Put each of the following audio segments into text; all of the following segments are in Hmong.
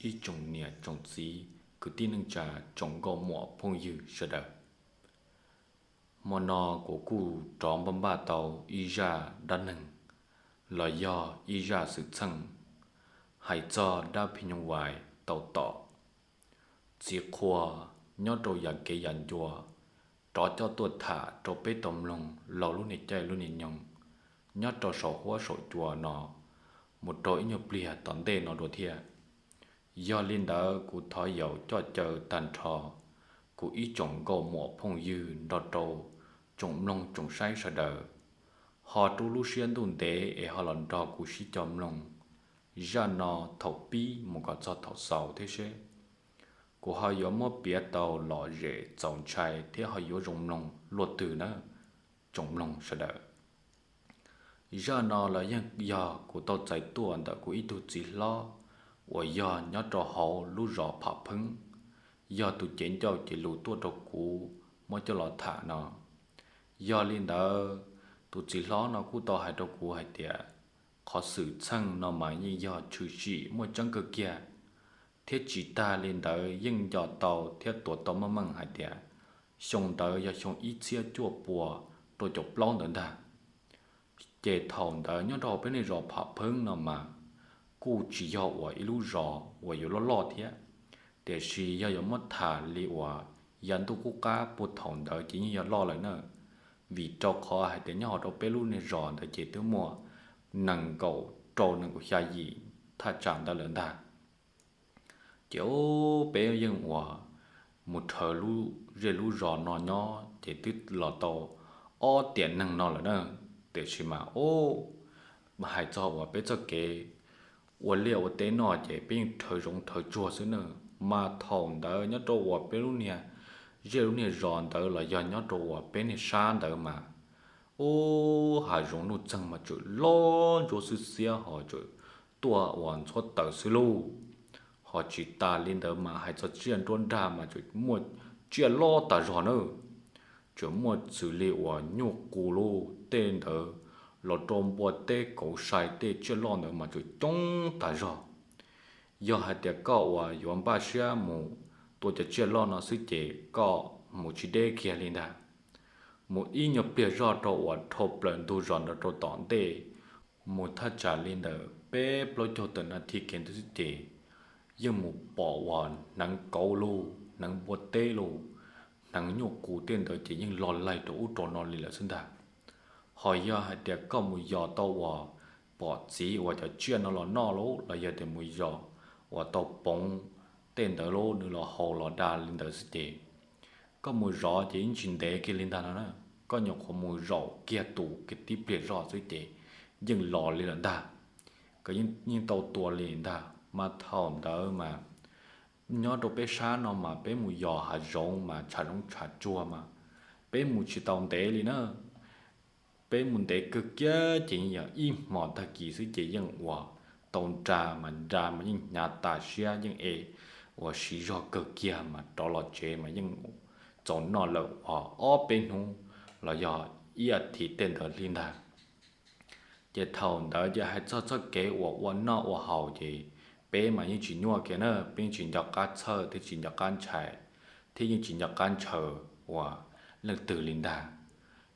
Ib tsoom niam tsoom txiv kwv tij neej tsa, tsoom nkauj muam phooj ywg sawv daws, hmo no kuv kuj rov npaj npaj tau ib zaj dab neeg los yog ib zaj xwm txheej hais txog dab phim nyuj vais tau tom txiv qhua nyob rau yam kev yam ncua, rov coj tuaj tham rau peb tau mloog laug lub niag caij lub niag nyoog nyob rau saum huab saum cua no mus rau ib nyuag pliag tom ntej no dua thiab. Yog li ntawd kuv thov yaum coj caw tag nrho kuv ib tsoom nkauj muam phooj ywg nrog rau tsoom mloog tsoom saib sawv daws ho rub lub siab ntuj ntev es ho los nrog kuv sib cog mloog zaj no thaum pib mus kom txog thaum xaus thiab seb kuv ho yuav muab piav tau lom zem txaus ntshai thiab ho yuav zoo mloog luaj twg na tsoom mloog sawv daws. Zaj no los yeej yog kuv tau txais tuaj ntawm kuv ib tug txiv hlob uas yog nyob rau hauv lub zos Pham Pheeb, yog tus cev ncauj cev lus tuaj rau kuv muab coj los tham no. Yog li ntawd, tus txiv hlob no kuj tau hais rau kuv hais tias qhov xwm txheej no mas yeej yog tshwm sim muaj tseeb kawg kiag, thiab tsis tag li ntawd yeej nco tau thiab tuav tau meej meej hais tias xyoo ntawd yog xyoo ib txhiab cuaj pua rau caum plaub ntawd ntag. Ces thaum ntawd nyob rau peb niag zos Pham Pheeb no mas kuj tsis yog uas ib lub zos uas yuav loj loj thiab, tiam sis yog yuav muab tham li uas yav ntuj qub qab puag thaum ntawd ces yeej yog loj lawm na, vim rau qhov hais tias nyob hauv rau peb lub niag zos ntawd ces twb muaj nees nkaum rau nees nkaum xya yim thaj tsam ntawd lawm ntag. Ces peb yeej uas mus rhawv lub zej lub zos no nyob ces twb los tau ob tiam neeg no lawm na, tiam sis mas hais txog uas peb txoj kev ua liaj ua teb no ces peb yeej rhawv zoov rhawv tsuag xwb na. Mas thaum ntawd nyob rau uas peb lub niag zej lub niag zos ntawd los yog nyob rau uas peb niag sab ntawd mas ub, hav zoov nuj txeeg mas tseem loj ntsuab xwb xiab ho tseem tuaj uas ntxhuab taws xwb lauj. Ho tsis tas li ntawd mas hais txog tsiaj nruab nrag mas tseem muaj tsiaj loj tas zog na, tseem muaj xws li uas nyuj qus lauj, tej ntawd los rau npua teb kauv sai tej tsiaj loj ntawd mas tseem coob tas zog. Yog hais tias koj uas yuav npaj siab mus tua cov tsiaj loj no xwb ces koj mus tsis deb kiag li ntag. Mus ib nyuag pliag zoj rau uas dhau plaws ntug zos nrog rau tom ntej, mus thaj tsam li ntawm peb plaub caug tawm nas this kiag ntawd xwb ces yeej mus pom uas hneev kauv lauj, hneev npua teb lauj, hneev nyuj qus tej ntawd ces yeej los laig rau ub rau no li lawm xwb ntag. Ho yog hais tias koj mus yos tau uas pom txiv uas cov tsiaj no los noj lauj, los yog tias mus yos uas tau poov tej ntawd lauj, nws los haus los da li ntawd xwb ces koj mus zov ces yeej tsis ntev kiag li ntag no na. Koj nyuam qhuav mus zaum kiag tus kiag tib pliag zoj xwb ces yeej los li lawm ntag. Koj yeej tau tua li ntag. Mas thaum ntawd mas nyob rau peb sab no mas peb mus yos hav zoov mas tshav zoov tshav tsuag mas peb mus tsis tau ntev li na. Peb mus ntev kawg kiag ces yeej yog ib hmos tag kis xwb ces yeej uas tau nra mas nra mas yeej hnyav tas siab yeej e uas siv zog kawg kiag mas rov los tsev mas yeej txaus noj lawm uas ob peb hnub los yog ib as thiv tej ntawd li ntag. Ces thaum ntawd ces hais txog txoj kev uas ua noj ua haus ces peb mas yeej tsis nyuaj kiag na, peb yeej tsis nco qab txhawj thiab tsis nco qab ntshai thiab yeej tsis nco qab ntshaw uas leej twg li ntag.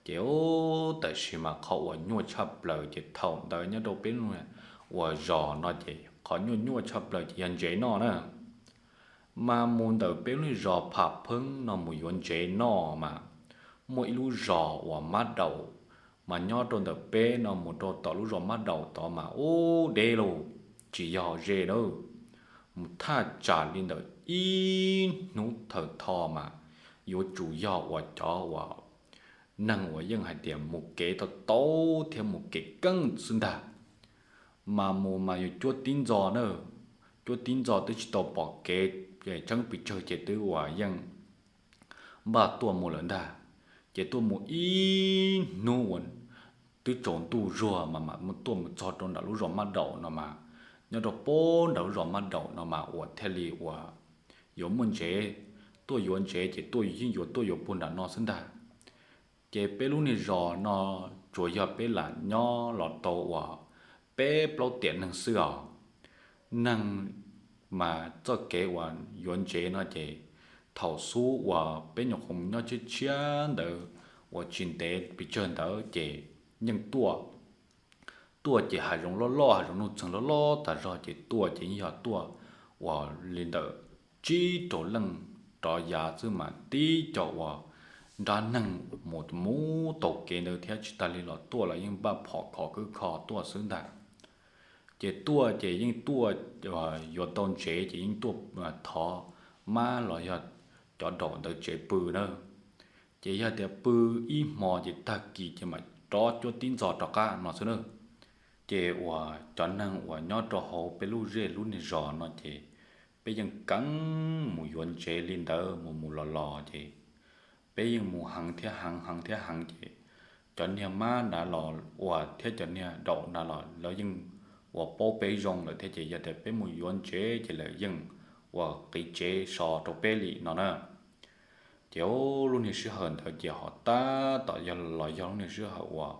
Ces ub, tab sis mas qhov uas nyuaj tshaj plaws ces thaum ntawd nyob rau peb lub uas zos no ces qhov nyuaj nyuaj tshaj plaws ces yog ntsev noj na. Mas mus ntawm peb lub zos Pham Pheeb no mus yuav ntsev noj mas muaj ib lub zos uas Mab Daum, mas nyob rau ntawm peb no mus rau tom lub zos Mab Daum tod mas ub deb lauj, tsis yog ze na. Mus thaj tsam li ntawm ib hnub thawm tho mas yuav tsum yog uas cov uas neeg uas yeej hais tias mus kev tau tau thiab mus kev keej xwb ntag. Mas mus mas yuav cuab tib ntxo na, cuab tib ntxo twb tsis tau pom kev tseeb pes tsawg ces twb uas yeej npaj tuaj mus lawm ntag. Ces tuaj mus ib hnub uas twb tsaus ntuj zuag mas mam tuaj mus txog rau nram lub zos Mab Daum no mas, nyob rau puag nram lub zos Mab Daum no mas uas thiaj li uas yuav muaj ntsev, tuaj yuav ntsev ces tuaj yeej yuav tuaj yuav puag nram no xwb ntag. Ces peb lub niag zos no tsuas yog peb lam nyob los tau uas peb plaub tiam neeg xwb os. Neeg Mas txoj kev uas yuav ntsev no ces thaum xub uas peb nyuam qhuav nyob tshiab tshiab ntawd uas tsis ntev pes tsawg ntawd ces yeej tuaj, tuaj ces hav zoov loj loj, hav zoov nuj txeeg loj loj tas zog ces tuaj ces yeej yog tuaj uas li ntawm tsib rau leej rov yav xwb mas tib co uas nrab neeg mus mus taug kev ntawd thiab tsis tas li los tuaj los yeej npaj phom khov kwb kho tuaj xwb ntag. Ces tuaj ces yeej tuaj yuav tau ntsev ces yeej tuaj thov mab los yog cov daum ntawd tsev pw na. Ces yog tias pw ib hmo ces tag kis ces mam rov cuab tib ntxo rov qab no xwb na. Ces uas cov neeg uas nyob rau hauv peb lub zej lub niag zos no ces peb yeej keev mus yuav ntsev li ntawd mus mus los los ces peb yeej mus heev thiab heev heev thiab heev ces cov niag mab nrad los uas thiab cov niag daum nrad los lawv yeej uas paub peb zoo lawm thiab ces yog tias peb mus yuav ntsev ces lawv yeej uas qiv tsev so rau peb li no na. Ces lub niag sij hawm ntawd ces ho tab tom yog los yog lub niag sij hawm uas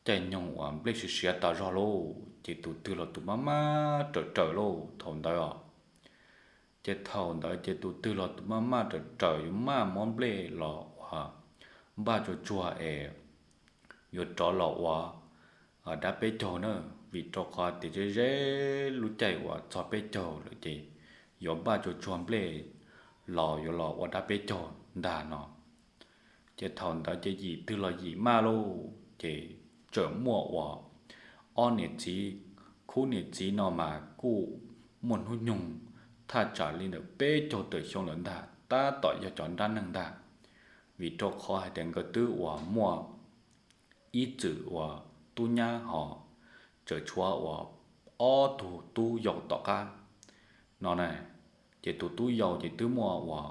caij nyoog uas nplej siav siav tas zog lauj, ces tus twg los tus maj maj raws raws lauj thaum ntawd os. Ces thaum ntawd ces tus twg los tus maj maj raws raws yuav maj muab nplej los uas npaj tsuag tsuag es yuav rov los ua dab peb caug na, vim rau qhov tias ze ze lub caij uas txog peb caug lawm ces yuav npaj tsuag tsuag nplej los yuav los ua dab peb caug ntag no. Ces thaum ntawd ces yim twg los yim maj lauj, ces tseem muaj uas ob niam txiv, khub niam txiv no mas kuj muaj hnub nyoog thaj tsam li ntawm peb caug tawm xyoo lawm ntag, tab tom yog cov nrab neeg ntag, vim rau qhov hais tias nkawd twb uas muaj ib txwm uas tub nyab ho tseem tshuav uas ob tug tub yau tom qab no na. Ces tus tub yau ces twb muaj uas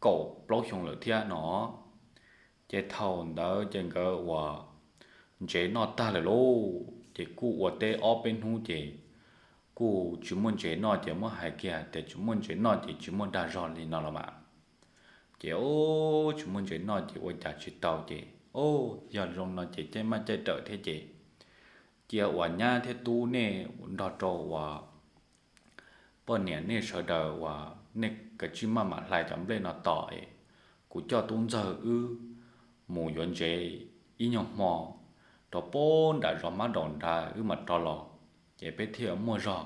kaum plaub xyoo lawm thiab no. Ces thaum ntawd ces nkawd uas ntsev noj tag lawm lauj, ces kuj ua teb ob peb hnub ces kuj tsis muaj ntsev noj ces muab hais kiag tias tsis muaj ntsev noj ces tsis muaj dag zog li no los mas. Ces tsis muaj ntsev noj ces ua cas tsis tau ces, o, yog zoo no ces caij maj caij rawm thiab ces cia uas nyab thiab tub nej nrog rau uas poj niam nej sawv daws uas nej kav tsij maj mam hlais cov nplej no tos es kuv coj tub ntxawg wb mus yuav ntsev ib nyuag hmo rau pem nram zos mab daum nrad wb mam rov los, ces peb thiaj muaj zog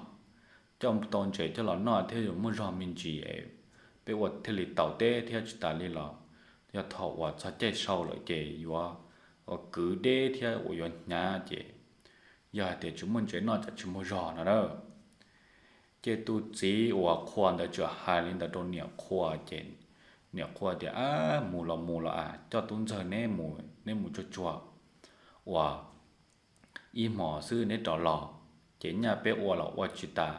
coj tau ntsev coj los noj thiab yuav muaj zog me ntsis es peb ua thiaj li tau teb thiab tsis tas li los yog thaum uas txog caij sau lawm ces yuav ua kwv deb thiab uas yuav hnyav ces yog hais tias tsis muaj ntsev noj ces tsis muaj zog no na. Ces tus txiv uas qhua ntawd txawm hais li ntawd rau niam qhua ces niam qhua tias, Ab, mus los mus los as, coj tub ntxawg neb mus, neb mus tsuag tsuag uas ib hmos xwb neb rov los, ces nyaj peb ua los ua tsis tas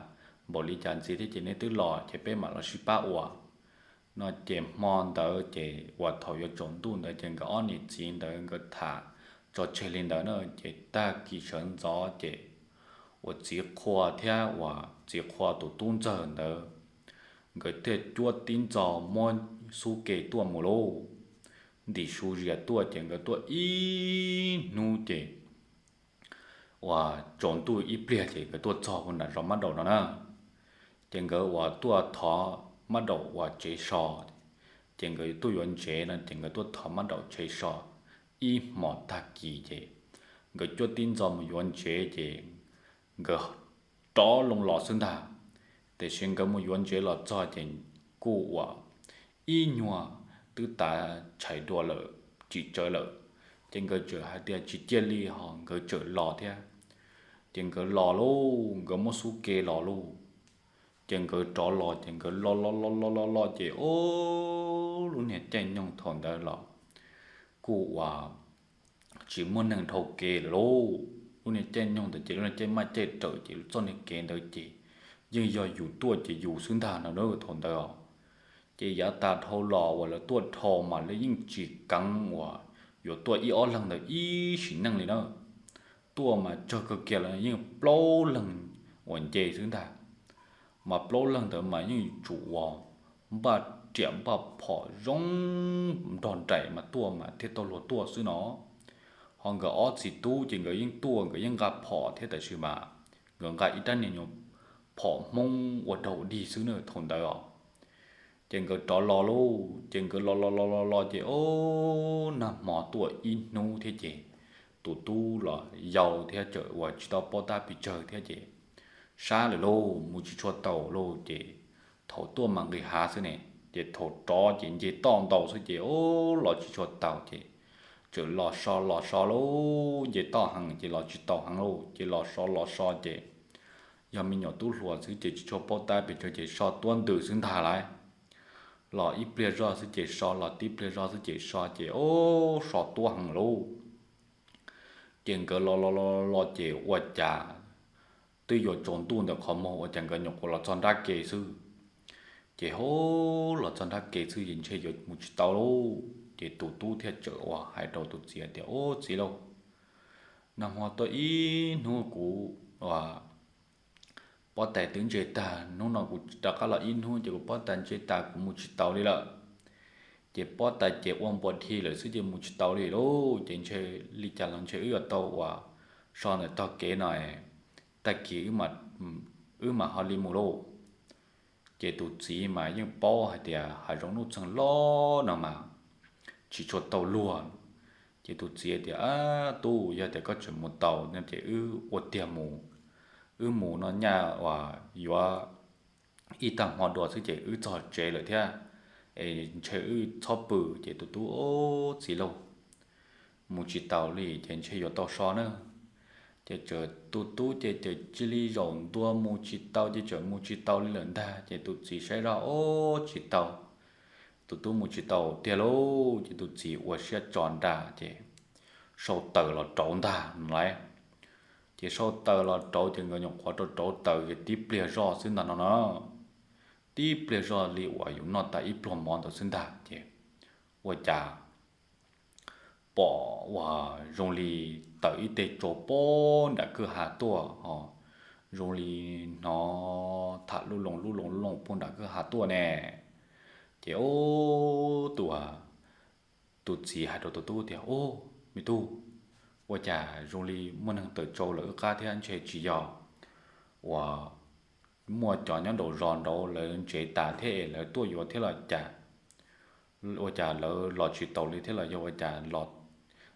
npaum li cas ntxiv thiab ces neb twb los ces peb mam los sib pab ua no. Ces hmo ntawd ces uas thaum yuav tsaus ntuj ntawd ces nkawd ob niam txiv ntawd nkawd tham tso tseg li ntawd na, ces tag kis sawv ntxov ces uas txiv qhua thiab uas txiv qhua tus tub ntxawg ntawd nkawd thiaj cuab tib ntxo muab xub ke tuaj mus lauj. Ntim su zias tuaj ces nkawd tuaj ib hnub ces uas tsaus ntuj ib pliag ces nkawd tuaj txog nram zos mab daum no na. Ces nkawd uas tuaj thov mab daum uas tsev so, ces nkawd tuaj yuav ntsev no ces nkawd tuaj thov mab daum tsev so ib hmos tag kis ces nkawd cuab tib ntxo mus yuav ntsev ces nkawd rov loo los xwb ntag. Tiam sis nkawd mus yuav ntsev los txog ces kuj uas ib nyuag twb tav tshais dua lawm, tsim tsawv lawm, ces nkawd txawm hais tias tsis cia li ho nkawd txawm los thiab. Ces nkawd los lauj, nkawd muab xub ke los lauj. Ces nkawd rov los ces nkawd los los los los los los ces o, lub niag caij nyoog thaum ntawd los kuj uas tsis muaj neeg dhau kev lawm lauj. Lub niag caij nyoog ntawd ces lub niag caij maj caij rawm ces txoj niag kev ntawd ces yeej yog yus tuaj ces yus xwb ntag no na thaum ntawd os. Ces yav tas dhau los uas lawv tuaj dhau mas lawv yeej tsis keev uas yuav tuaj ib ob leeg ntawd ib sim neej li na. Tuaj mas tsawg kawg kiag los yeej plaub leeg uas nce xwb ntag. Mas plaub leeg ntawd mas yeej yuav tsum uas npaj riam npaj phom zoo nrog nraim mas tuaj mas thiaj tau luag tuaj xwb no. Ho nkawd ob txiv tub ces nkawd yeej tuaj nkawd yeej nqa phom thiab tab sis mas nkawd nqa ib rab niag nyuag phom Hmoob ua daug dig xwb na thaum ntawd os. Ces nkawd rov los lauj, ces nkawd los los los los los ces ob nag hmo tuaj ib hnub thiab ces tus tub los yau thiab txawm uas tsis tau paub tab pes tsawg thiab ces sab lawm lauj, mus tsis tshua tau lauj ces thaum tuaj mas nqis hav xwb ne, ces thaum rov ces nce toj ntau xwb ces ob los tsis tshua tau ces txawm los so los so lauj, nce toj heev ces los tsis tau heev lauj ces los so los so ces yog me nyuam tub hluas xwb ces tsis tshua paub tab pes tsawg ces so tuab ntws xwb ntag lauj. Los ib pliag zoj xwb ces so, los tib pliag zoj xwb ces so ces ob so tuab heev lauj. Ces nkawd los los los los ces ua cas twb yuav tsaus ntuj ntawm qhov muag ua cas nkawd nyuam qhuav los txog nrab ke xwb. Ces ho los txog nrab ke xwb ces ntshe yuav mus tsis tau lauj ces tus tub thiaj txawm uas hais rau tus txiv tias, Ub txiv lauj, nag hmo tuaj ib hnub kuv pob tais twb ntse tag, hnub no kuv rov qab los ib hnub ces kuv pob tais ntse tas kuv mus tsis tau li lawm. Ces pob tais ces ua npuas dhi lawm xwb ces mus tsis tau li lauj, ces ntshe li cas los ntshe wb yuav tau uas so ntawm tog kev no, tag kis wb mam ho li mus lauj. Ces tus txiv mas yeej paub hais tias hav zoov nuj txeeg loj no mas tsis tshua tau luag. Ces tus txiv tias, Ab tub, yog tias koj tseem mus tau no ces wb ua tiag mus, wb mus no nyaj uas yuav ib tag hmo dua xwb ces wb txog tsev lawm thiab, es ntshe wb txhob pw. Ces tus tub, Ub txiv lauj, mus tsis taus li ces ntshe yuav tau so na. Ces txawm tus tub ces txawm cia li zaum ntua mus tsis tau ces txawm mus tsis tau li lawm ntag. Ces tus txiv saib zoj, Ub tsis tau, tus tub mus tsis tau tiag lauj. Ces tus txiv ua siab tso nra ces sau taws los rauv ntag lauj. Ces sau taws los rauv ces nkawd nyuam qhuav rau rauv taws ces tib pliag zoj xwb ntag no no, tib pliag zoj li uas yus noj tas ib pluag mov ntawd xwb ntag ces ua cas pom uas zoo li tawm ib teg tsau puag nram kwj ha tuaj os, zoo li hnov tham lub loo lub loo lub loo puag nram kwj ha tuaj ne. Ces ub, tus, tus txiv hais rau tus tub tias, Ub me tub, ua cas zoo li muaj neeg tawm tsau lawm wb qab thiab, ntshe tsis yog uas muaj cov nyob nraum zos nraud lawv ntsev tas thiab es lawv tuaj yuav thiab los cas? Ua cas lawv los tsis taus li thiab los yog ua cas los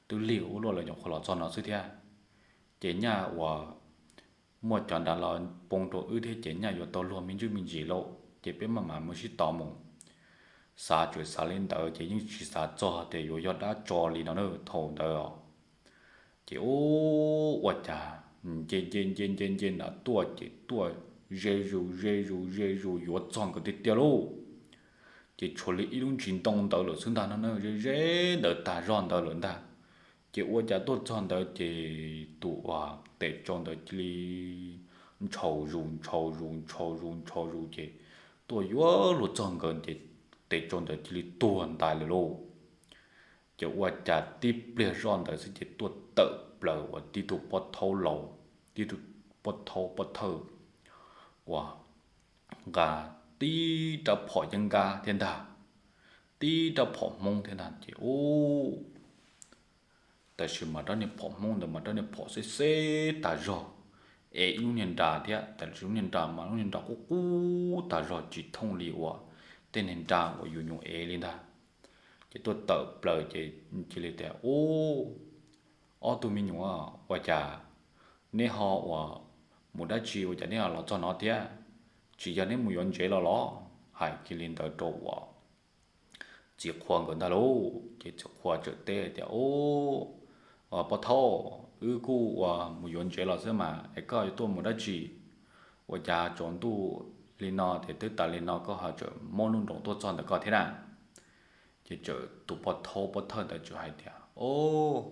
twb lig ua luaj lawv nyuam qhuav los txog no xwb thiab? Ces nyaj uas muaj cov nrad los poob rau wb thiab ces nyaj yuav tau luag me ntsuj me ntsis lauj, ces peb maj mam mus sib tov mus. Xav tsuas xav li ntawd ces yeej tsis xav txog tias yuav yog dab tsov li no na thaum ntawd os. Ces ub, ua cas nce nce nce nce nce nram tuaj ces tuaj ze zus ze zus ze zus yuav txog nkawd tiag tiag lauj. Ces tshuav li ib lub ntsis ntoo ntawd lawm xwb ntag no, ze ze ntawd tag zog ntawd lawm ntag. Ces ua cas tuaj txog ntawd ces tus uas tes tsau ntawd cia li ntshaus zus ntshaus zus ntshaus zus ntshaus zus ces tuaj yuav luag txog nkawd ces tes tsau ntawd cia li tuag ntais lawm lauj. Ces ua cas tib pliag zoj ntawd xwb ces tuaj tawm plaws uas tib tug pob thaub laus, tib tug pob thaub pob thawj uas nqa tib rab phom yeeb nkab thiab ntag, tib rab phom Hmoob thiab ntag ces ub, tab sis mas rab niag phom Hmoob ntawd mas rab niag phom xeb xeb tas zog, ev ib lub niag nra thiab, tab sis lub niag nra mas lub niag nra qub qub tas zog tsis thooj li uas tej niag nra uas yus nyuam ev li ntag. Ces tuaj tawm plaws ces cia li tias, Ub, ob tug me nyuam, ua cas neb ho uas mus dab tsi ua cas neb ho los txog no thiab? Tsis yog neb mus yuav ntsev los los? Hais kiag li ntawd rau uas txiv qhua nkawd ntag lauj. Ces txiv qhua txawm teb tias, Ub, pob thaub, wb kuj uas mus yuav ntsev los xwb mas es koj yuav tuaj mus dab tsi? Ua cas tsaus ntuj li no ces twb tas li no koj ho tseem muab lub nroos tuaj txog ntawm koj thiab na? Ces txawm tus pob thaub pob thawj ntawd txawm hais tias, Ub,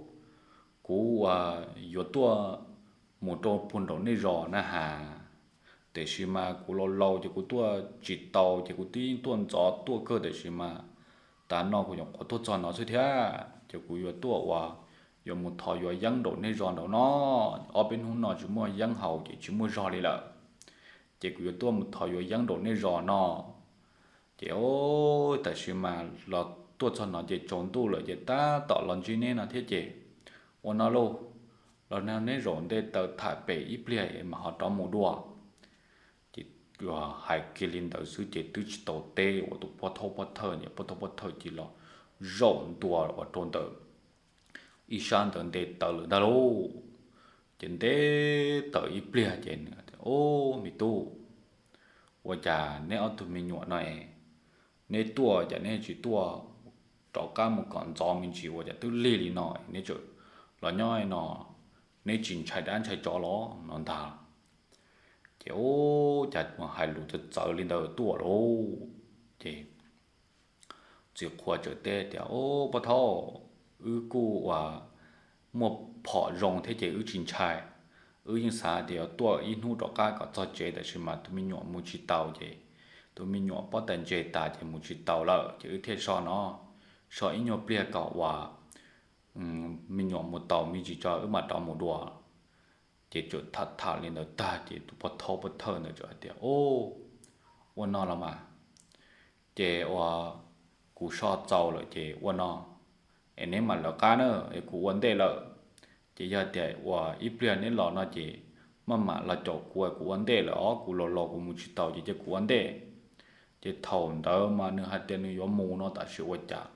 kuv uas yuav tuaj mus rau puag nraum nej zos na has, tiam sis mas kuv laus laus ces kuv tuaj tsis tau ces kuv twb tuaj ntxov tuaj kawg tiam sis mas tas no kuv nyuam qhuav tuaj txog no xwb thiab ces kuv yuav tuaj uas yuav mus thov yuav yeeb nraum nej zos nraud no. Ob peb hnub no tsis muaj yeeb haus ces tsis muaj zog li lawm, ces kuv yuav tuaj mus thov yuav yeeb nraum nej zos no. Ces ub, tab sis mas los tuaj txog no ces tsaus ntuj lawm ces tab tom los ntsib neb no thiab ces ua no lauj, los neb zaum ntej taw tham pem ib pliag es mam ho rov mus dua. Ces hais kiag li ntawd xwb ces twb tsis tau teb uas tus pov thawj pov thawj, pov thawj pov thawj cia li los zaum ntua uas rau ntawm ib sab ntawd nte taws lawm ntag lauj. Ces nte taws ib pliag ces, Ob, me tub, ua cas neb ob tug me nyuam no es neb tuaj cas neb tsis tuaj rov qab mus kom ntxov me ntsis, ua cas twb lig li no neb tseem los nyob no, neb tsis ntshai dab ntshai tsov los no ntag? Ces ub, cas mus hais lus txawv txawv li ntawd tuaj lauj. Ces txiv qhua txawm teb tias, Ob, pov thawj, wb kuj uas muaj phom zoo thiab ces wb tsis ntshai. Wb yeej xav tias yuav tuaj ib hnub rov qab kom txog tsev, tab sis mas tus me nyuam mus tsis taus ces, tus me nyuam pob tais ntse tas ces mus tsis taus lawm ces wb thiaj so no, so ib nyuag pliag kom uas me nyuam mus taus me ntsis tso wb mam rov mus dua. Ces txawm tham tham li ntawd tag ces tus pov thawj pov thawj ntawd txawm hais tias, Ua no los mas, ces uas kuv so txaus lawm ces ua no, es neb mam lawv qab na, es kuv ua ntej lawm. Ces yog tias uas ib pliag neb los no ces maj mam los caum kuv, kuv ua ntej lawm os, kuv laus laus kuv mus tsis taus ces cia kuv ua ntej. Ces thaum ntawd mas nws hais tias nws yuav mus no tab sis ua cas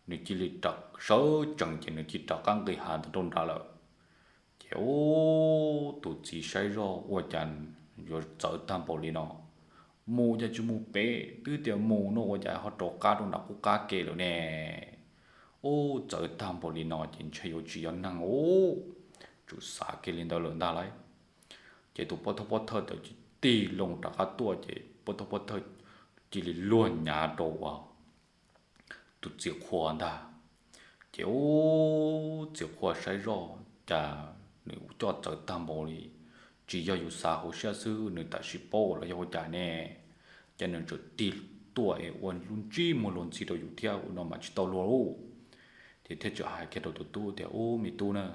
nws cia li rov sawv tsees ces nws cia li rov qab nqis hav ntawd rau nrad lawm. Ces ub, tus txiv saib zoj ua cas yuav txawv tag npaum li no, mus cas tsis mus pem, twb tias mus no ua cas ho rov qab rau nram qub qab ke lawm ne? Ub, txawv tag npaum li no ces ntshe yuav tsis yog neeg ub, tsum xav kiag li ntawd lawm ntag lauj. Ces tus pov thawj pov thawj ntawd tig loo rov qab tuaj ces pov thawj pov thawj cia li luag nyav rau uas tus txiv qhua ntag. Ces ub, txiv qhua saib zoj cas nws coj txawv tag npaum li, tsis yog yus xav hauv siab xwb, nws tam sim paub los yog ua cas ne? Ces nws txawm tig tuaj es ua lub ntsej muag luag ntxhi rau yus thiab, ua no mas tsis tau luag lauj. Ces thiaj txawm hais kiag rau tus tub tias, Ub, me tub na,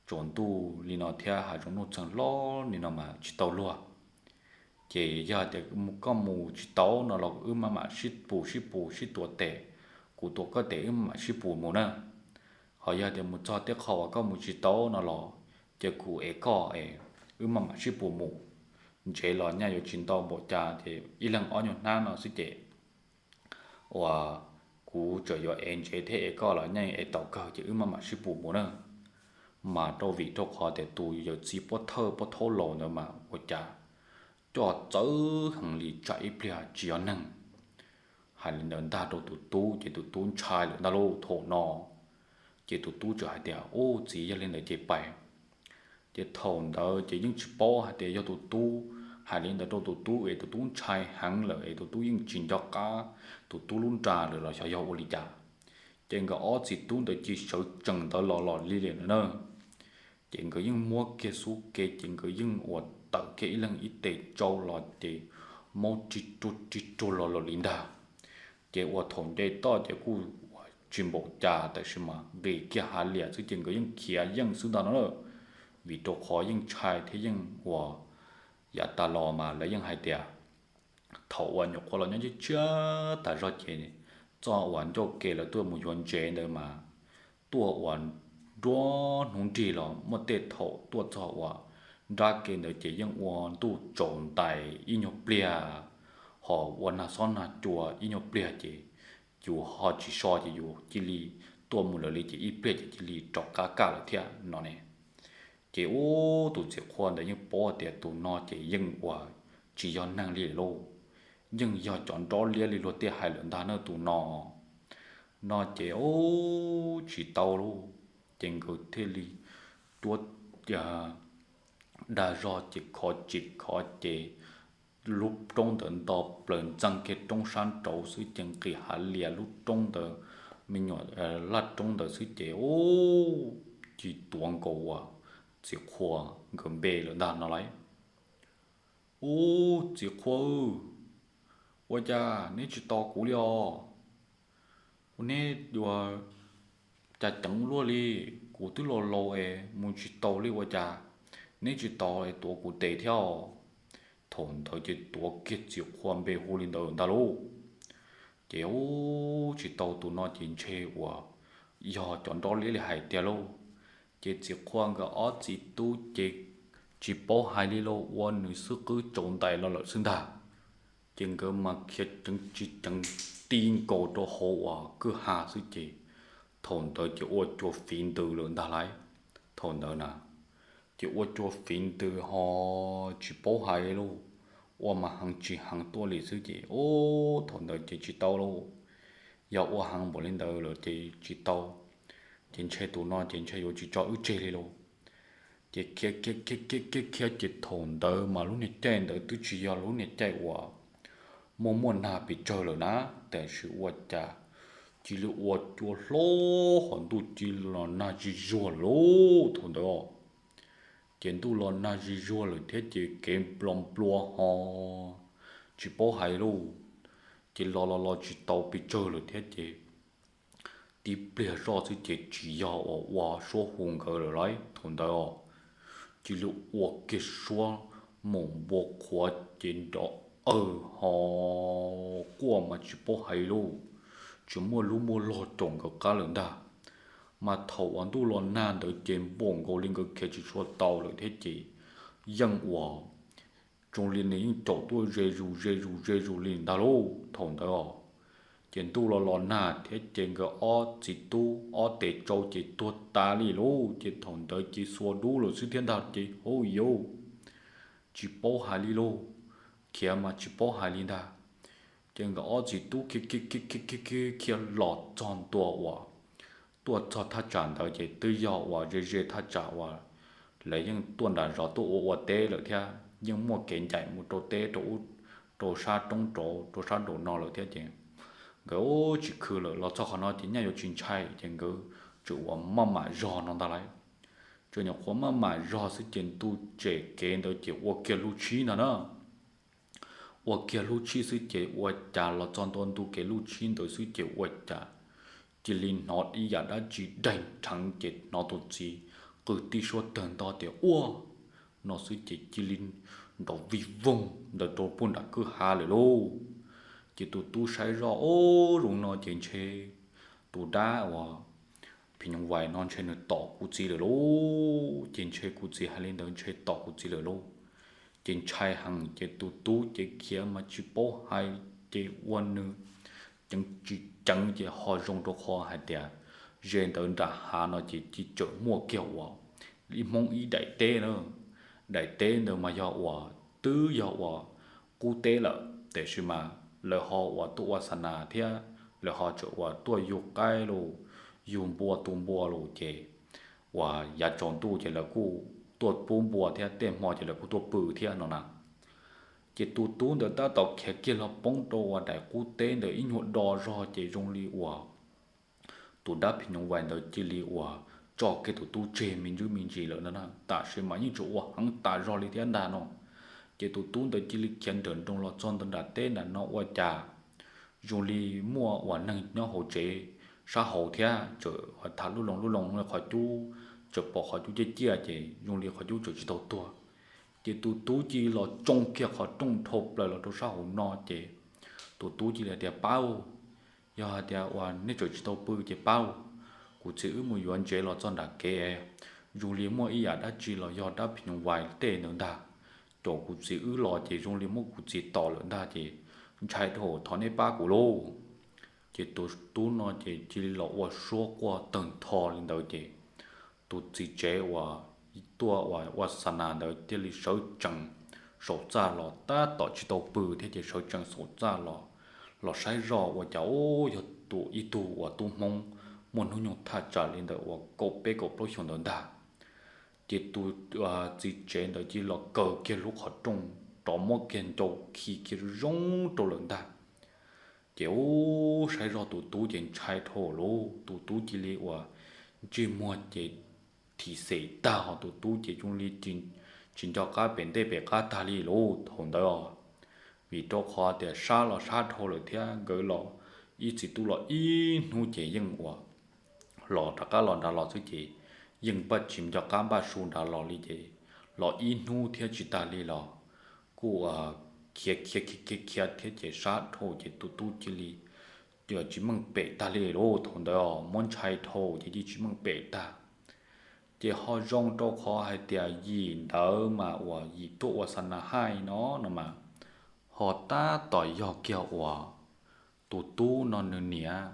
tsaus ntuj li no thiab hav zoov nuj txeeg hlob li no mas tsis tau luag. Ces yog tias koj mus tsis tau no los wb maj mam sib pus sib pus sib tuav tes, kuv tuav koj tes wb maj mam sib pus mus na. Ho yog tias mus txog tej qho uas koj mus tsis tau no los ces kuv ev koj es wb maj mam sib pus mus. Ntsev los nyaj yuav tsis ntau npaum cas ces ib leeg ob nyuag hnab no xwb ces uas kuv tseem yuav ev ntsev thiab ev koj los nyaj ev tau kawg ces wb maj mam sib pus mus na. Mas rau vim rau qhov tias tus yawm txiv pov thawj pov thawj laus ntawd mas ua cas coj txawv heev li, tsam ib pliag tsis yog neeg. Hais li ntawd ntag rau tus tub ces tus tub ntshai lawm ntag lauj thaum no. Ces tus tub txawm hais tias, Ub, txiv, yog li ntawd ces pais. Ces thaum ntawd ces yeej tsis paub hais tias yog tus tub hais li ntawd rau tus tub es tus tub ntshai heev lawm es tus tub yeej tsis nco qab tus tub lub nra lawm los xyov yog ua li cas. Ces nkawd ob txiv tub ntawd cia li sawv tsees ntawd los los li lawm na. Ces nkawd yeej muab kiag xub ke ces nkawd yeej uas tawm kiag ib leeg ib tes tsau los ces maub rig ruag rig ruag los los li ntag. Ces uas thaum nce toj ces kuj uas tsis npaum cas tab sis mas nqis kiag hav lias xwb ces nkawd yeej khiav yeej xwb ntag no na. Vim rau qhov yeej ntshai thiab yeej uas yav tas los mas lawv yeej hais tias thaum uas nyuam qhuav los nyob tshiab tshiab tas zog ces txoj uas ncauj ke lawv tuaj mus yuav ntsev ntawd mas tuaj uas nruab hnub nrig los muaj tej thaum tuaj txog uas nrab ke ntawd ces yeej ua ntuj tsaus ntais ib nyuag pliag, ho ua nag xob nag cua ib nyuag pliag ces yus ho tsis so ces yus cia li tuaj mus lawm li ces ib pliag ces cia li rov qab kaj lawm thiab no ne. Ces ub, tus txiv qhua ntawd yeej paub tias tus no ces yeej uas tsis yog neeg li lauj, yeej yog cov nrob liab li luag tej hais lawm ntag na tus no. No ces ub, tsis tau lauj, ces nkawd thiaj li tuab dag zog ces khov ces khov ces lub roob ntawd nto plaws ntxees kiag roob sab nraud xwb ces nqis hav lias lub roob ntawd, me nyuam laj roob ntawd xwb ces ub, cia li tuav nkaus uas txiv qhua nkawd npe lawm ntag no lauj. Ub, txiv qhua, ua cas neb tsis tos kuv li os? Ua neb ua cas ceev luaj li, kuv twb laus laus es mus tsis taus li ua cas neb tsis tos es tuav kuv tes thiab os? Thaum ntawd ces tuav kiag txiv qhua npe hu li ntawd ntag lauj. Ces ub, tsis tau tus no ces ntshe uas yog cov nrob liab li hais tiag lauj. Ces txiv qhua nkawd ob txiv tub ces tsis paub hais li lauj, ua nws xwb qwb tsaus ntais los lawm xwb ntag. Ces nkawd mas khiav ceev tsis ceev ti nkaus rau hauv uas kwj ha xwb ces thaum ntawd ces ua cua fiv ntws lawm ntag lauj. Thaum ntawd na ces ua cua fiv ntws ho tsis paub hais li lauj, ua mas heev tsis heev tuaj li xwb ces ub thaum ntawd ces tsis tau lauj. Yog ua heev npaum li ntawd lawm ces tsis tau, ces ntshe tus no ces ntshe yuav tsis tso wb tseg li lauj. Ces khiav khiav khiav khiav ces thaum ntawd mas lub niag caij ntawd twb tsis yog lub niag caij uas muaj muaj nag pes tsawg lawm na, tiam sis ua cas cia li ua cua hlo hos ntuj cia li los nag zig zuag lawm lauj thaum ntawd os. Ces ntuj los nag zig zuag lawm thiab ces kev nplo nplua ho tsis paub hais lauj. Ces los los los tsis tau pes tsawg lawm thiab ces tib pliag zoj xwb ces tsis yog uas ua suab hu nkawd lawm lauj thaum ntawd os. Cia li ua kiag suab mus npua qhuav ces nrov awg ho quaj mas tsis paub hais lauj, tsis muaj lub muaj log caum nkawd qab lawm ntag. Mas thaum uas ntuj los nag ntawd ces npaum nkaus li nkawd khiav tsis tshua tau lawm thiab ces yeej uas zoo li nws yeej caum tuaj ze zus ze zus ze zus li ntag lauj thaum ntawd os. Ces ntuj los los nag thiab ces nkawd ob txiv tub ob tes tsau ces tuag tas li lauj, ces thaum ntawd ces xuas dub lawm xwb thiab ntag ces hauj yauv, tsis paub hais li lauj, khiav mas tsis paub hais li ntag. Ces nkawd ob txiv tub khiav khiav khiav khiav khiav khiav los txog ntua uas tuaj txog thaj tsam ntawd ces twb yog uas ze ze thaj tsam uas lawv yeej tuaj nram zos tuaj ua ua teb lawm thiab yeej muaj kev ncaim mus rau teb rau ub, rau sab roob rau sab nraum no lawm thiab ces nkawd tsis khw lawm, los txog qhov no ces nyaj yuav tsis ntshai ces nkawd tseem uas maj mam zog no ntag lauj. Tseem nyuam qhuav maj mam zog xwb ces ntu tsem kev ntawd ces ua kiag lub tshib ntag na. Ua kiag lub tshib xwb ces ua cas los txog ntua ntu kev lub tshib ntawd xwb ces ua cas cia li hnov ib yam dab tsi daig rheev ces hnov tus txiv qw tib suab tawg nto tias ua no xwb ces cia li nrov vij voog ntawd rau puag nram kwj ha lawm lauj. Ces tus tub saib zoj, o, zoo no ces ntshe tus dab uas phim nyuj vais no ntshe nws tom kuv txiv lawm lauj, ces ntshe kuv txiv hais li ntawd ntshe tom kuv txiv lawm lauj. Ces ntshai heev ces tus tub ces khiav mas tsis paub hais, ces ua nws ceev tsis ceev ces ho zoo rau qhov hais tias ze ntawd nram hav no ces cia tseem muaj kiag uas ib hmoob ib daim teb na. Daim teb ntawd mas yog uas twb yog uas qub teb lawm tiam sis mas lawv ho uas tuaj ua xa nas thiab lawv ho tseem uas tuaj yug qaib los yug npua tu npua los ces uas yav tsaus ntuj ces lawv kuj tuaj pub npua thiab tej hmo ces lawv kuj tuaj pw thiab no na. Ces tus tub ntawd tab tom khiav kiag los poob rau uas daim qub teb ntawd ib nyuag do zog ces zoo li uas tus dab phim nyuj vais ntawd cia li uas tso kiag tus tub tseg me ntsis me ntsis lawm ntag na, tam sim mas yeej tseem ua heev tas zog li thiab ntag no. Ces tus tub ntawd cia li khiav nrawm nroos los txog ntawm nram teb nram no ua cas zoo li muaj uas neeg nyob hauv tsev sab hauv thiab tseem tham lub loo lub loo qhov cub, tseem pom qhov cub ciaj ciaj ces zoo li qhov cub tseem tsis tau tuag. Ces tus tub cia li los tsoo kiag qhov rooj dhau plaws los rau sab hauv no ces tus tub cia li hais tias, Pab, yog hais tias uas nej tseem tsis tau pw ces pab, kuv txiv wb mus yuav ntsev los txog nram kev, zoo li muaj ib yam dab tsi los yog dab phim nyuj vais tej ntawd ntag, caum kuv txiv wb los ces zoo li muab kuv txiv tom lawm ntag ces ntshai dhau, thov nej pab kuv lauj. Ces tus tub no ces cia li los ua suab quaj tawg ntho li ntawd ces tus txiv tsev uas tuaj ua xa nas ntawd thiaj li sawv tsees saum txaj los, tab tom tsis tau pw thiab ces sawv tsees saum txaj los, los saib zoj ua cas ub yog tus ib tug uas tub hmoob muaj hnub nyoog thaj tsam li ntawm uas kaum peb kaum plaub xyoos ntawd ntag. Ces tus txiv tsev ntawd cia li los kaw kiag lub qhov rooj rov muab kiag ncau khi kiag zoo zoo rau lawm ntag. Ces ub saib zoj tus tub ces ntshai dhau lauj, tus tub cia li uas ntsej muag ces thim xem tag hos tus tub ces zoo li tsis nco qab pem ntej pem qab tag li lauj thaum ntawd os. Vim rau qhov tias sab los sab dhau lawm thiab nkawd los ib txiv tub los ib hnub ces yeej uas los rov qab los nrad los xwb ces yeej npaj tsis nco qab npaj su nrad los li ces los ib hnub thiab tsis tag li los kuj khiav khiav khiav khiav thiab ces sab dhau ces tus tub cia li tsis meej pem tag li lauj thaum ntawd os, muab ntshai dhau ces cia tsis meej pem tag. Ces ho zoo rau qhov hais tias yim ntawd mas uas yim tuaj ua xa na haij no no mas ho tab tom yog kiag uas tus tub no nws niam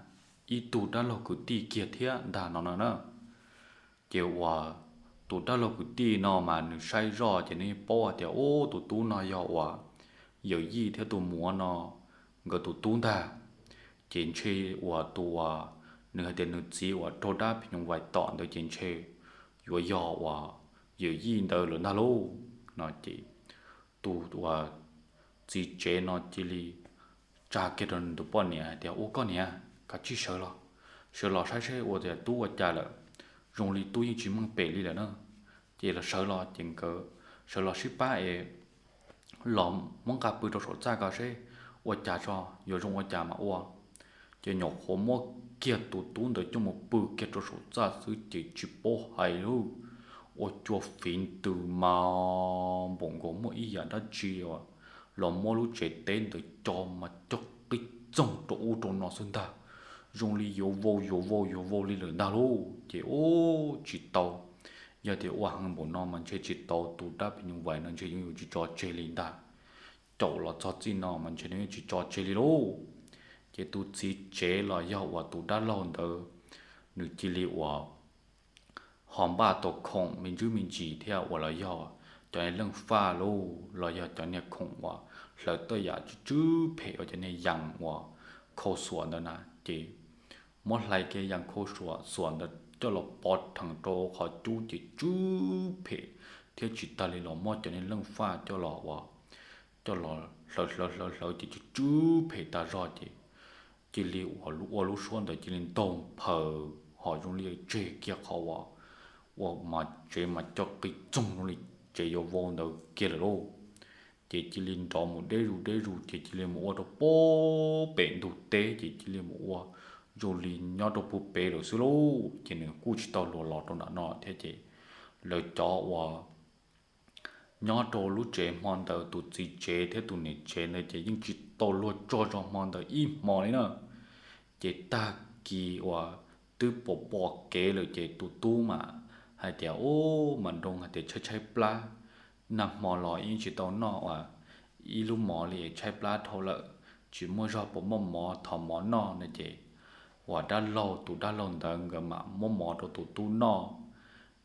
ib tug dab laug kwv tij kiag thiab ntag no no na. Ces uas tus dab laug kwv tij no mas nws saib zoj ces nws paub hais tias ub tus tub no yog uas yawm yij thiab tus muam no nkawd tus tub ntag. Ces ntshe uas tus uas nws hais tias nws txiv uas raug dab phim nyuj vais tom ntawd ces ntshe yuav yog uas yawm yij ntawd lawm ntag lauj no ces tus uas txiv tsev no cia li tsa kiag rau nws tus poj niam hais tias ua koj niam, kav tsij sawv los, sawv los saib seb ua cas tub ua cas lawm, zoo li tub yeej tsis meej pem li lawm na. Ces los sawv los ces nkawd sawv los sib pab es los muab nqa pw rau saum txaj ko seb ua cas tso yuav zoo ua cas mas ua. Ces nyuam qhuav muab kiag tus tub ntawd coj mus pw kiag rau saum txaj xwb ces tsis paub hais lub ua cua fiv ntws mas npaum nkaus muaj ib yam dab tsi los muab lub tsev teb ntawd co mas co qig txoog rau ub rau no xwb ntag. Zoo li yuav vau yuav vau yuav vau li lawm ntag lauj. Ces ub tsis tau, yog tias ua heev npaum no mas ntshe tsis tau, tus dab phim nyuj vais no ntshe yeej yuav tsis tso tseg li ntag. Caum los txog txij no mas ntshe nws yeej tsis tso tseg li lauj. Ces tus txiv tsev los yog uas tus dab laug ntawd nws cia li uas ho npaj tau khoom me ntsis me ntsis thiab uas los yog cov niag leej faj lauj los yog cov niag khoom uas hlawv tej yam tsw tsw phem uas cov niag yas uas khau xuam ntawd na ces muab hlais kiag yas khau xuam ntawd coj los pov rhees rau qhov cub ces tsw phem thiab tsis tag li los muab cov niag leej faj coj los uas coj los hlawv hlawv hlawv hlawv ces tsw tsw phem tas zog ces cia li ua lub suab ntawd cia li ntaug phaws ho zoo li tseg kiag qhov uas ua mas tsev mas co qig txoog zoo li tsev yuav vau ntawd kiag lawm lauj. Ces cia li nrov mus deb zus deb zus ces cia li mus ua rau pem ntug teb ces cia li mus ua zoo li nyob rau puag pem lawm xwb lauj. Ces nws kuj tsis tau luag los rau nram no thiab ces lawv cov uas nyob rau lub tsev hmo ntawd tus txiv tsev thiab tus niam tsev ntawd ces yeej tsis tau luag tsaug zog hmo ntawd ib hmo li na. Ces tag kis uas twb pom pom kev lawm ces tus tub mas hais tias ub mas nroo hais tias tshaib tshaib plab, nag hmo los yeej tsis tau noj uas ib lub mov li es tshaib plab dhau lawm, tsis muaj zog puas muaj mov thov mov noj no ces uas dab laug tus dab laug ntawd nkawd mam muab mov rau tus tub noj.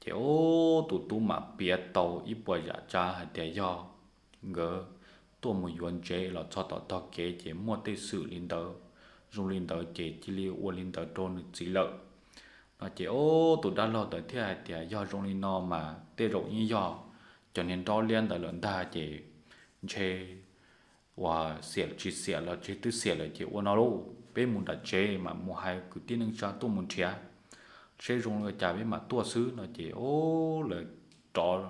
Ces ub tus tub mam piav tau ib puas yam tsav hais tias yog nkawd tuaj mus yuav ntsev los txog tom tog kev ces muaj tej xwm li ntawd, zoo li ntawd ces cia li ua li ntawd rau nws txiv lawm no ces ub tus dab laug ntawd thiaj hais tias yog zoo li no mas tej zaum yeej yog cov niag nrob liab ntawd lawm ntag ces ntshe uas xiam tsis xiam los tseg twb xiam lawm ces ua no lauj, peb mus nram tsev mas mus hais kwv tij neej tsa tuaj mus nrhiav seb zoo li cas peb mam tuaj xwb no ces ub lawv rov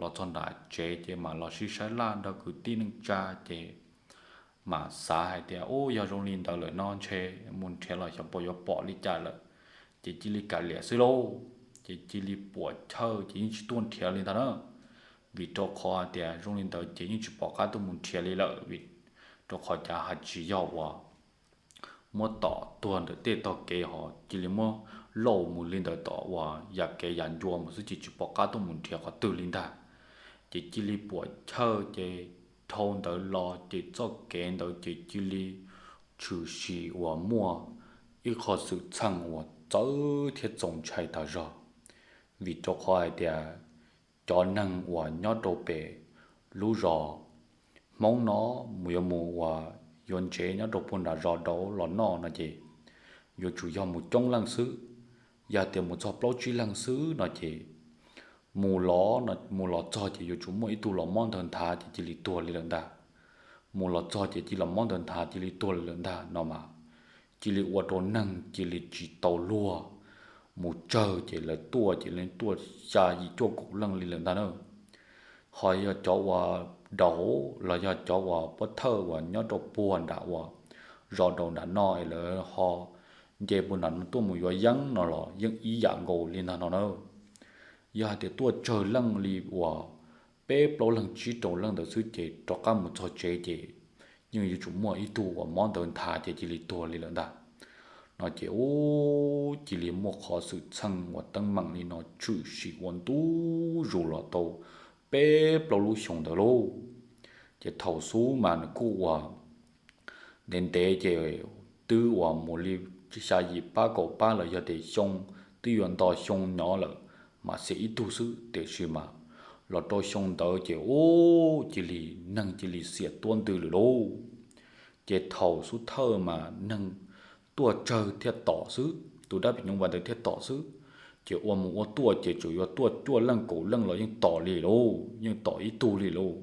los txog nram tsev ces mam los sib saib laj nrog kwv tij neej tsa ces mam xav hais tias ub yog zoo li ntawd lawm no ntshe mus nrhiav los xyov puas yuav pom li cas lawm, ces cia li kam liam xwb lauj. Ces cia li puam chawj ces yeej tsis tuaj nrhiav li ntag na, vim rau qhov hais tias zoo li ntawd ces yeej tsis pom qab tuaj mus nrhiav li lawm vim rau qhov cav hais tsis yog uas muab tom tuag ntawm tej tog kev ho cia li muab lauj mus li ntawd tom uas yam kev yam ncua mus xwb ces tsis pom qab tuaj mus nrhiav qhov twg li ntag. Ces cia li puam chawj ces dhau ntawd los ces txoj kev ntawd ces cia li tshwm sim uas muaj ib qho xwm txheej uas txawv thiab txaus ntshai tas zog, vim rau qhov hais tias cov neeg uas nyob rau pem lub zos Hmoob no mus yuav mus uas yuav ntsev nyob rau puag nram zos dauv los noj no ces yuav tsum yog mus coob leej xwb. Yog tias mus txog plaub tsib leeg xwb no ces mus los, mus los txog ces yuav tsum muaj ib tug los mob ntawd nthav ces cia li tuag li lawm ntag. Mus los txog ces cia li los mob ntawd nthav cia li tuag li lawm ntag no mas cia li ua rau neeg cia li tsis tau luag mus tsawg ces lawv tuaj ces lawv tuaj xya yim cuaj kaum leej li lawm ntag na. Ho yog cov uas dauv los yog cov uas pov thawj uas nyob rau puag nram uas zos dauv nram no es lawv ho nce puag nram no tuaj mus yuav yeeb no los yeej ib yam nkaus li ntag no na. Yog hais tias tuaj tsawg leej li uas peb plaub leeg tsib rau leej ntawd xwb ces rov qab mus txog tsev ces yeej yuav tsum muaj ib tug uas mob ntawd nthav ces cia li tuag li lawm ntag no. no ces ub cia li muaj qhov xwm txheej uas teeb meem li no tshwm sim ua ntu zus los tau peb plaub lub xyoo ntawd lauj. Ces thaum xub mas nws kuj ua ntev ntev ces twb uas mus li xya yim pab kaum pab los yog tias xyoo twb yuav nto xyoo nyob lawm, mas xiam ib tug xwb, tiam sis mas los rau xyoo ntawd ces ub cia li neeg cia li xiam tuab ntws lawm lauj. Ces thaum xub thawj mas neeg tuaj tsawg thiaj tom xwb, tus dab phim nyuj vais ntawd thiaj tom xwb. Ces ua mus ua tuaj ces tsuas yuav tuaj cuaj leej kaum leej los yeej tom li lauj, yeej tom ib tug li lauj.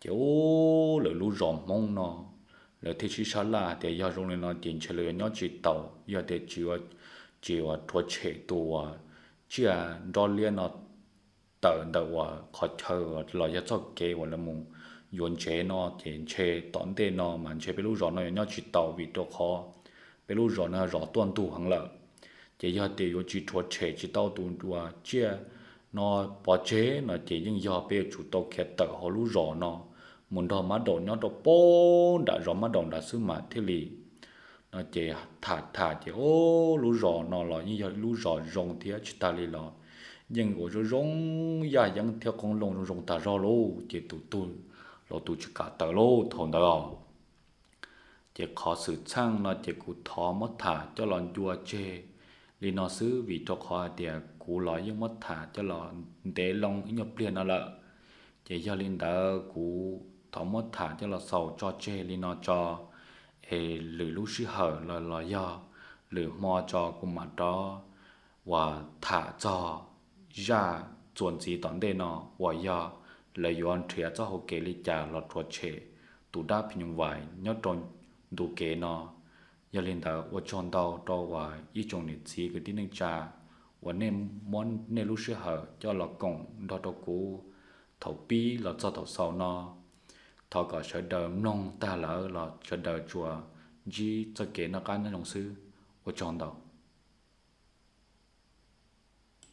Ces ub lawv lub zos Hmoob no lawv thiaj sib sab laj tias yog zoo li no ces ntshe lawv yuav nyob tsis taus, yog tias tsis, tsis uas rhuav tshem tus uas tsiaj nrob liab no tawm ntawm uas qhov chaw los yog txoj kev uas lawv mus yuav ntsev no ces ntshe tom ntej no mas ntshe peb lub zos no yuav nyob tsis taus vim rau qhov peb lub zos no yog zos tuaj ntug heev lawm. Ces yog tias yuav tsis rhuav tshem tsis tau tus uas tsiaj no pov tseg no ces yeej yog peb yuav tsum tau khiav tawm hauv lub zos no mus nrog mab daum nyob rau pem nram zos mab daum nrad xwb mas thiaj li no ces tham tham ces ub lub zos no los yeej yog lub zos zoo thiab tsis tag li los yeej ua zoo zoo yaj yeeb thiab qoob loo zoo zoo tag zog lauj. Ces tus tug los tus tsis kam tawm lauj thaum ntawd os. Ces qhov xwm txheej no ces kuv thov muab tham coj los ncua tseg li no xwb vim rau qhov hais tias kuv los yeej muab tham coj los ntev loo ib nyuag pliag no lawm. Ces yog li ntawd kuv thov muab tham coj los xaus tso tseg li no tso, es lwm lub sij hawm los los yog lwm hmo tso kuv mam rov uas tham txog zaj txuas ntxiv tom ntej no uas yog lawv yuav nrhiav txoj hau kev li cas los rhuav tshem tus dab phim nyuj vais nyob rau ntu kev no. Yog li ntawd ua tsaug ntau rau uas ib tsoom niam txiv kwv tij neej tsa uas nej muab nej lub sij hawm coj los koom nrog rau kuv thaum pib los txog thaum xaus no. Thov kom sawv daws mloog tag lawm los sawv daws tsuas ntsib txoj kev noj qab nyob zoo xwb. Ua tsaug ntau.